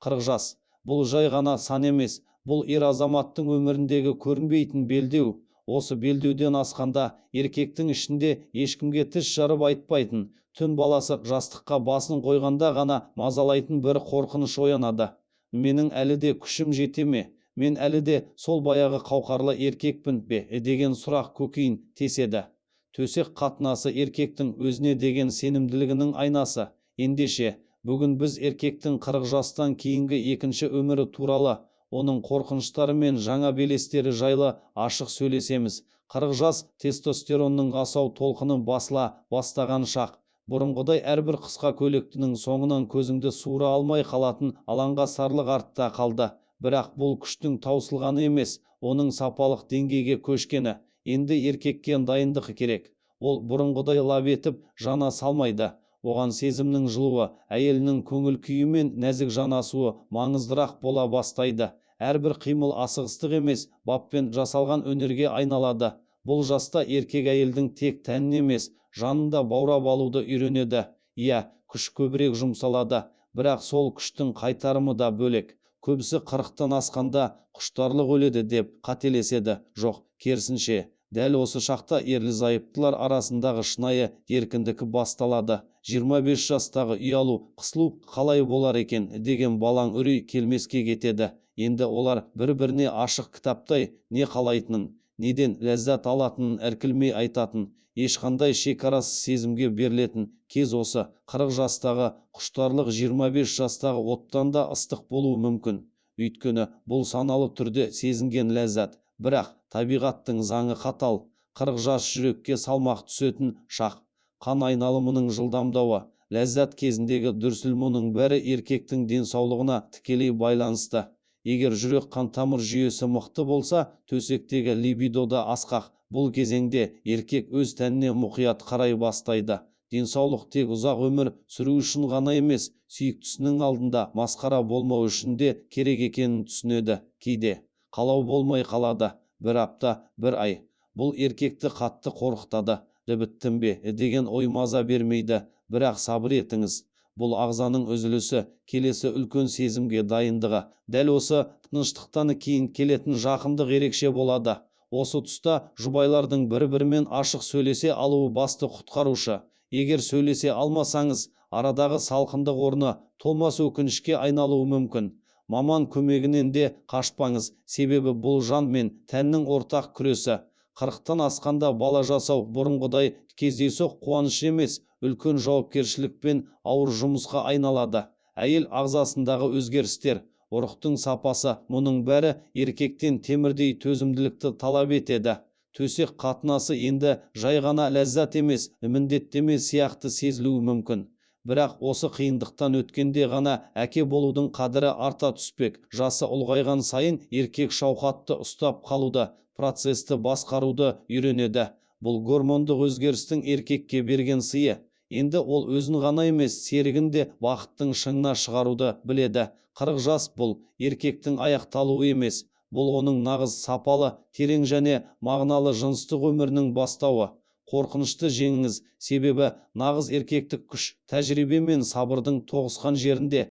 40 жас — бұл жай ғана сан емес, бұл ер азаматтың өміріндегі көрінбейтін белдеу. Осы белдеуден асқанда еркектің ішінде ешкімге тіс жарып айтпайтын, түн баласы жастыққа басын қойғанда ғана мазалайтын бір қорқыныш оянады. Менің әлі де күшім жете ме, мен әлі де сол баяғы қауқарлы еркекпін бе деген сұрақ көкейін теседі. Төсек қатынасы — еркектің өзіне деген сенімділігінің айнасы. Ендеше, бүгін біз еркектің 40 жастан кейінгі екінші өмірі туралы, оның қорқыныштары мен жаңа белестері жайлы ашық сөйлесеміз. 40 жас — тестостеронның асау толқыны басыла бастаған шақ. Бұрынғыдай әрбір қысқа көйлектінің соңынан көзіңді суыра алмай қалатын алаңғасарлық артта қалды. Бірақ бұл күштің таусылғаны емес, оның сапалық деңгейге көшкені. Енді еркекке дайындық керек. Ол бұрынғыдай лап етіп жана салмайды. Оған сезімнің жылуы, әйелінің көңіл күйі мен нәзік жанасуы маңыздырақ бола бастайды. Әрбір қимыл асығыстық емес, баппен жасалған өнерге айналады. Бұл жаста еркек әйелдің тек тәнін емес, жанын да баурап алуды үйренеді. Иә, күш көбірек жұмсалады, бірақ сол күштің қайтарымы да бөлек. Көбісі 40-тан асқанда құштарлық өледі деп қателеседі. Жоқ, керісінше, дәл осы шақта ерлі зайыптылар арасындағы шынайы еркіндік басталады. 25 жастағы ұялу, қысылу, қалай болар екен деген балаң үрей келмеске кетеді. Енді олар бір біріне ашық кітаптай, не қалайтынын, неден ләззат алатынын іркілмей айтатын, ешқандай шекарасыз сезімге берілетін кез. Осы 40 жастағы құштарлық 25 жастағы оттан да ыстық болуы мүмкін, өйткені бұл саналы түрде сезінген ләззат. Бірақ табиғаттың заңы қатал. 40 жас — жүрекке салмақ түсетін шақ. Қан айналымының жылдамдауы, ләззат кезіндегі дүрсіл — мұның бәрі еркектің денсаулығына тікелей байланысты. Егер жүрек қан тамыр жүйесі мықты болса, төсектегі либидо да асқақ. Бұл кезеңде еркек өз тәніне мұқият қарай бастайды. Денсаулық тек ұзақ өмір сүру үшін ғана емес, сүйіктісінің алдында масқара болмау үшін де керек екенін түсінеді. Кейде қалау болмай қалады, бір апта, бір ай. Бұл еркекті қатты қорқытады. Біттім бе деген ой маза бермейді. Бірақ сабыр етіңіз, бұл ағзаның үзілісі, келесі үлкен сезімге дайындығы. Дәл осы тыныштықтан кейін келетін жақындық ерекше болады. Осы тұста жұбайлардың бір бірімен ашық сөйлесе алуы — басты құтқарушы. Егер сөйлесе алмасаңыз, арадағы салқындық орны толмас өкінішке айналуы мүмкін. Маман көмегінен де қашпаңыз, себебі бұл жан мен тәннің ортақ күресі. 40-тан асқанда бала жасау бұрынғыдай кездейсоқ қуаныш емес, үлкен жауапкершілік пен ауыр жұмысқа айналады. Әйел ағзасындағы өзгерістер, ұрықтың сапасы — мұның бәрі еркектен темірдей төзімділікті талап етеді. Төсек қатынасы енді жай ғана ләззат емес, міндеттеме сияқты сезілуі мүмкін. Бірақ осы қиындықтан өткенде ғана әке болудың қадірі арта түспек. Жасы ұлғайған сайын еркек шауқатты ұстап қалуды, процесті басқаруды үйренеді. Бұл гормондық өзгерістің еркекке берген сыйы. Енді ол өзін ғана емес, серігін де бақыттың шыңына шығаруды біледі. 40 жас — бұл еркектің аяқталуы емес, бұл оның нағыз сапалы, терең және мағыналы жыныстық өмірінің бастауы. Қорқынышты жеңіңіз, себебі нағыз еркектік күш тәжірибе мен сабырдың тоғысқан жерінде.